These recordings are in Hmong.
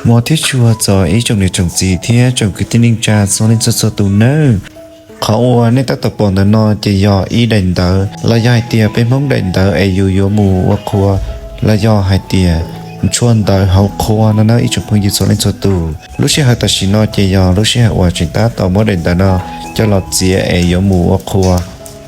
Hmov thiab tshua txog ib tsoom niam tsoom txiv thiab tsoom kwv tij neej tsa txhua leej txhua txhua tus nawb. Qhov uas nej tab tom pom ntawm no ces yog ib daim ntawv los yog hais tias peb Hmoob daim ntawv es yus yuav mus ua qhua los yog hais tias ntshua ntawv hauv qhua no na ib tsoom phooj ywg txhua leej txhua tus. Lub sij hawm tam sim no ces yog lub sij hawm uas tseem tab tom muab daim ntawv no coj los txiav es yuav mus ua qhua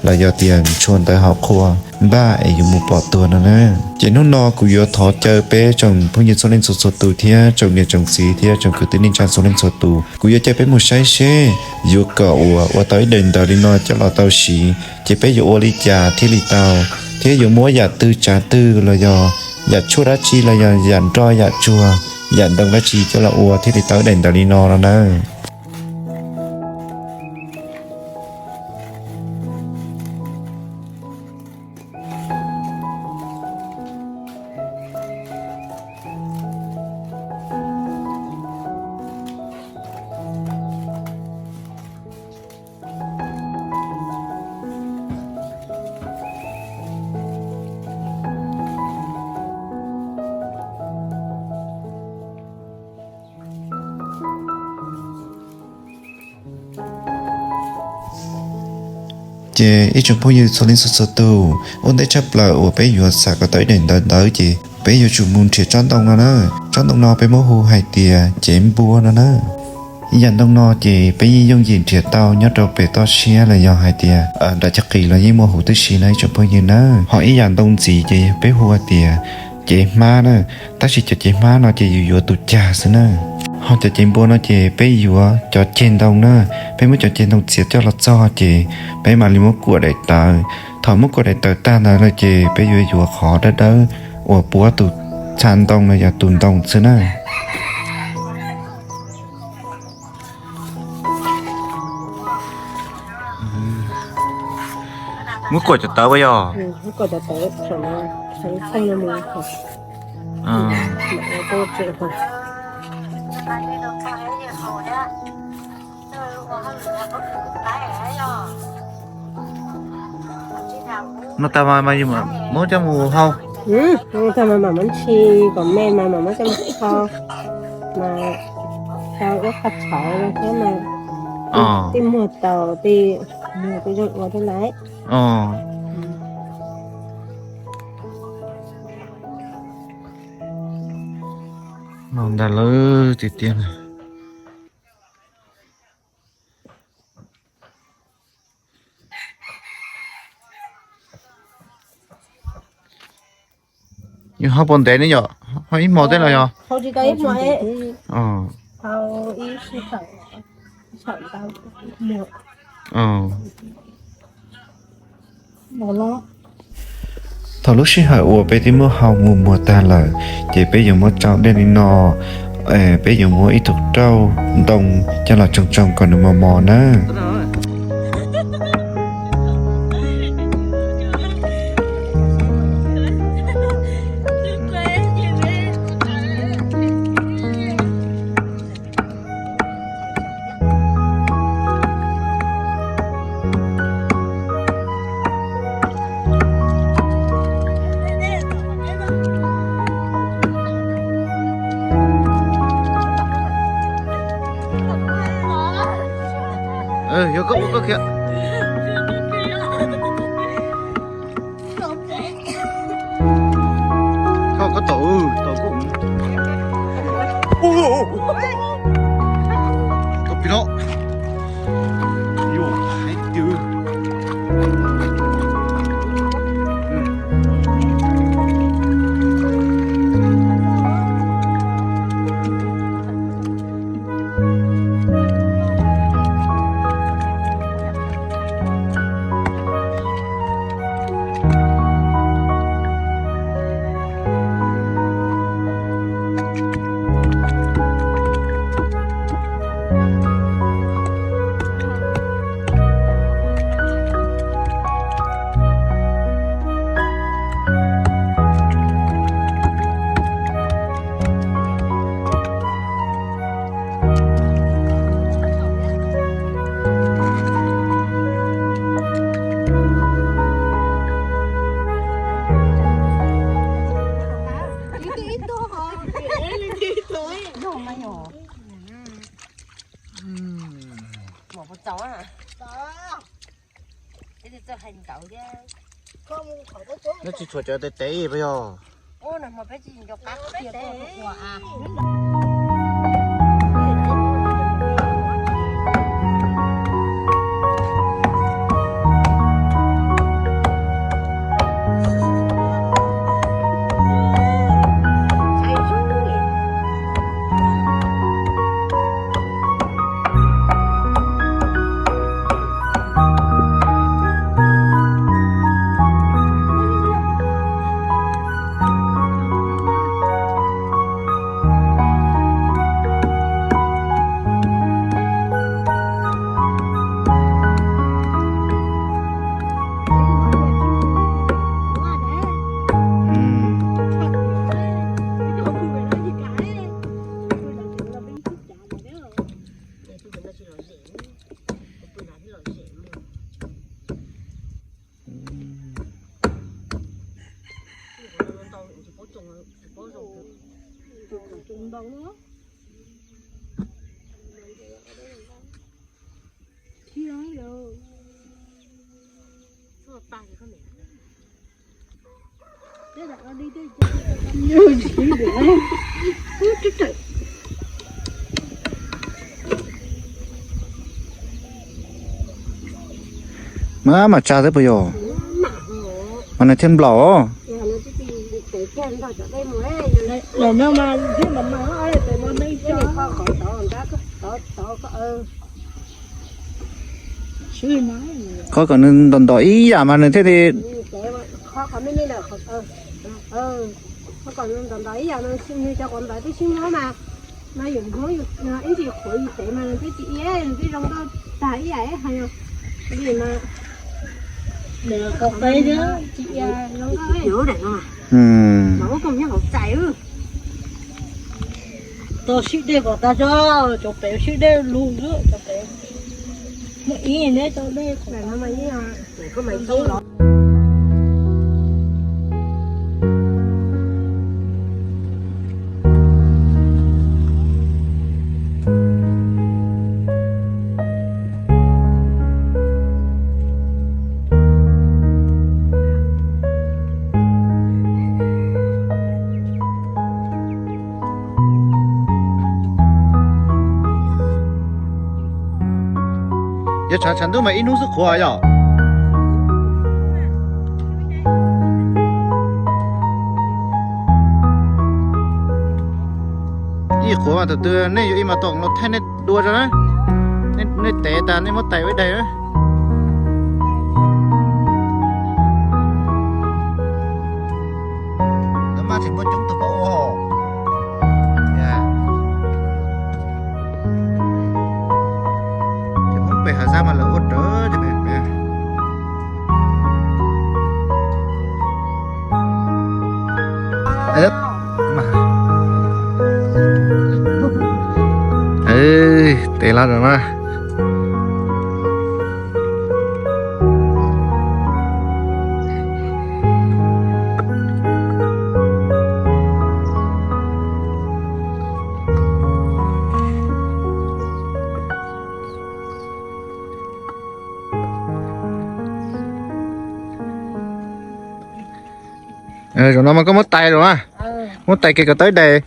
los yog tias ntshua ntawv hauv qhua npaj es yuav mus pom tuag no na. Ces hnub no kuv yuav thov caw peb tsoom phooj ywg txhua leej txhua txhua tus thiab tsoom niam tsoom txiv thiab tsoom kwv tij neej tsa txhua leej txhua tus, kuv yuav caw peb mus saib seb yuav kom uas ua tau ib daim ntawv li no coj los tau siv ces peb yuav ua li cas thiaj li tau, thiab yuav muab yam twg tsav twg los yog yam tshuaj dab tsi los yog yam nroj yam tsuag yam ntoo dab tsi coj los ua thiaj li tau ib daim ntawv li no no na. Ces ib tsoom phooj ywg txhua leej txhua txhua tus, ua ntej tshaj plaws uas peb yuav xam kom tau ib daim ntawv ntawd ces peb yuav tsum mus nrhiav tsob ntoo no na. Tsob ntoo no peb muab hu hais tias cev npua no na. Ib yam ntoo no ces peb yeej yooj yim nrhiav tau nyob rau pem toj siab los yog hais tias nram cov qis los yeej muaj huv tib si no ib tsoom phooj ywg na. Ho ib yam ntoo ntxiv ces peb hu hais tias cev hmab na, tab sis cov cev hmab no ces yus yuav tus cag xwb na. Ho cov cev npua no ces peb yuav cov ceg ntoo na, peb muab cov ceg ntoo txiav coj los txog ces peb mam li muab kuam daim tawv. Thaum muab kuam daim tawv tag ntawd lawm ces peb yuav yuav qhov dawb dawb uas puab tus txha ntoo no yog tus ntoo xwb na. Muab kuam cov tawv ua yog. No tas mas yus muab coj mus hau. Tag mas mam muab ntshis kom me mas mam muab coj mus hau. Mas tau ib qho tshauv no thiab mas tej muag taus tej muag tej zoo ua thiab lawm. No ntag lauj tiag tiag na. Yus hau puas ntev ne yom? Hau ib hmo tej los yog? Thaum lub sij hawm uas peb twb muab hau mus muag tag lawm, ces peb yuav muab tsau dej li no, peb yuav muab ib tug rauj ntoo coj los tsoo tsoo kom nws mos mos nawb. Yuav koj ua koj khiav. Koj, koj tom, tom koj. Tom pis no. Yus, hais tias Nyob tsis tshuav cov tes tes puas yog? Mas mas tsa thiab puas yog? Mas nws thiaj nplaum. Qhov kom nws ntom ntom ib yam mas nws thiaj li. Qhov kom nws ntom ntom ib yam mas nws cov quav npawv twb sib muab mas, mas yus Hmoob ib ntsis qhuav yus tev mas nws twb tsis ia, nws twb zoo nkauj tag ib yam ib hais li mas. Tsis ia zoo nkauj. Tau sib dej kom tag zog, cov pem sib dej lug xwb, cov pem muaj ib neb tau dej. Yog tshav tshav ntuj mas ib hnub xwb qhuav yom. Ib qhuav mas tus twg nej yuav ib mas tau los thaij nej dua tso na. Nej tev tas nej muab tais ua ib daim na. Lawv maj tseem muaj coob tus pab ua hos. Ces Hmoob pem Hav Zaj mas lawv ua rawv ces pem. Tes lab rau na. Zaum no mas koj muab tais rau na. Muab tais kiag kom tau ib daim.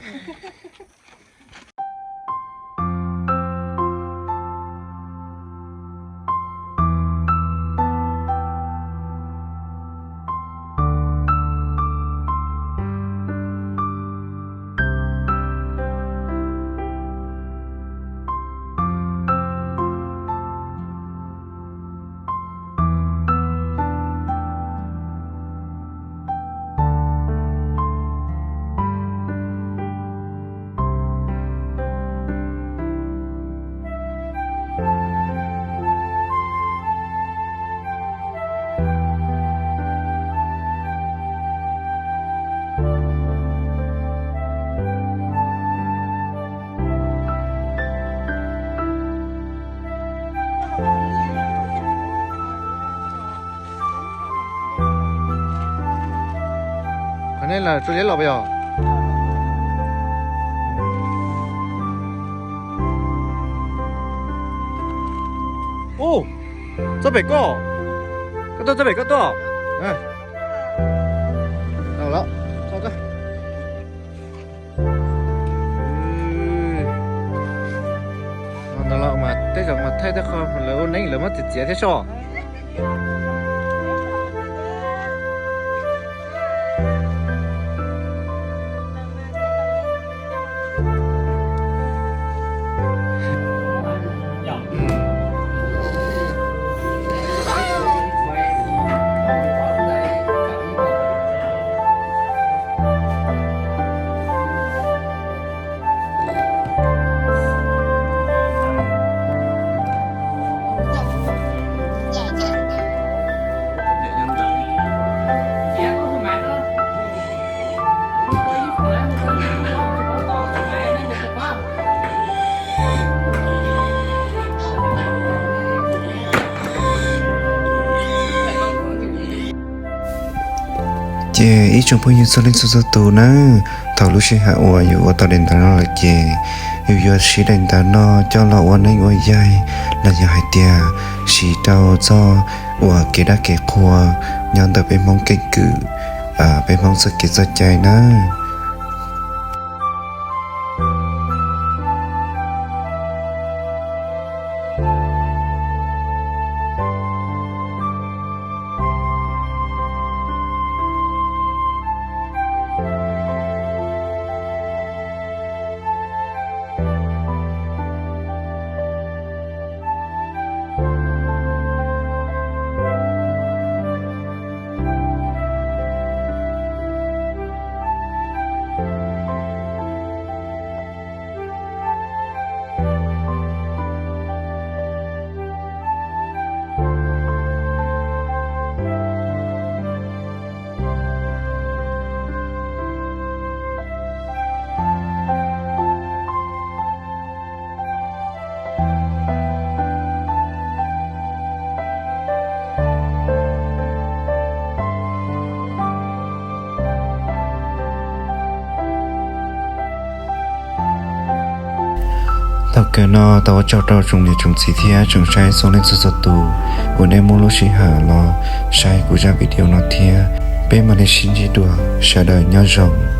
Qhov nej lawm tsuas liab los puas yog? Ub, txog pem koj, koj Tuaj, tuaj pem koj tuaj. Ntawd los mas tej zaum mas thaij tej qho lawv ua neeb lawv muab txiav txiav thiab soj. Ces ib tsoom phooj ywg txhua leej txhua txhua tus nawb, thaum lub sij hawm uas yus ua tau daim ntawv no lawm ces yus yuav siv daim ntawv no coj los ua neeb ua yaig los yog hais tias siv rau txoj ua kev dab kev qhua nyob ntawm peb Hmoob keeb kwm, peb Hmoob txoj kev txoj cai nawb. Thaum kawg no tau ua tsaug rau tsoom niam tsoom txiv thiab tsoom saib txhua leej txhua txhua tus uas nej muab lub sij hawm los saib kuv zaj video no thiab. Peb mam li sib ntsib dua, sawv daws nyob zoo.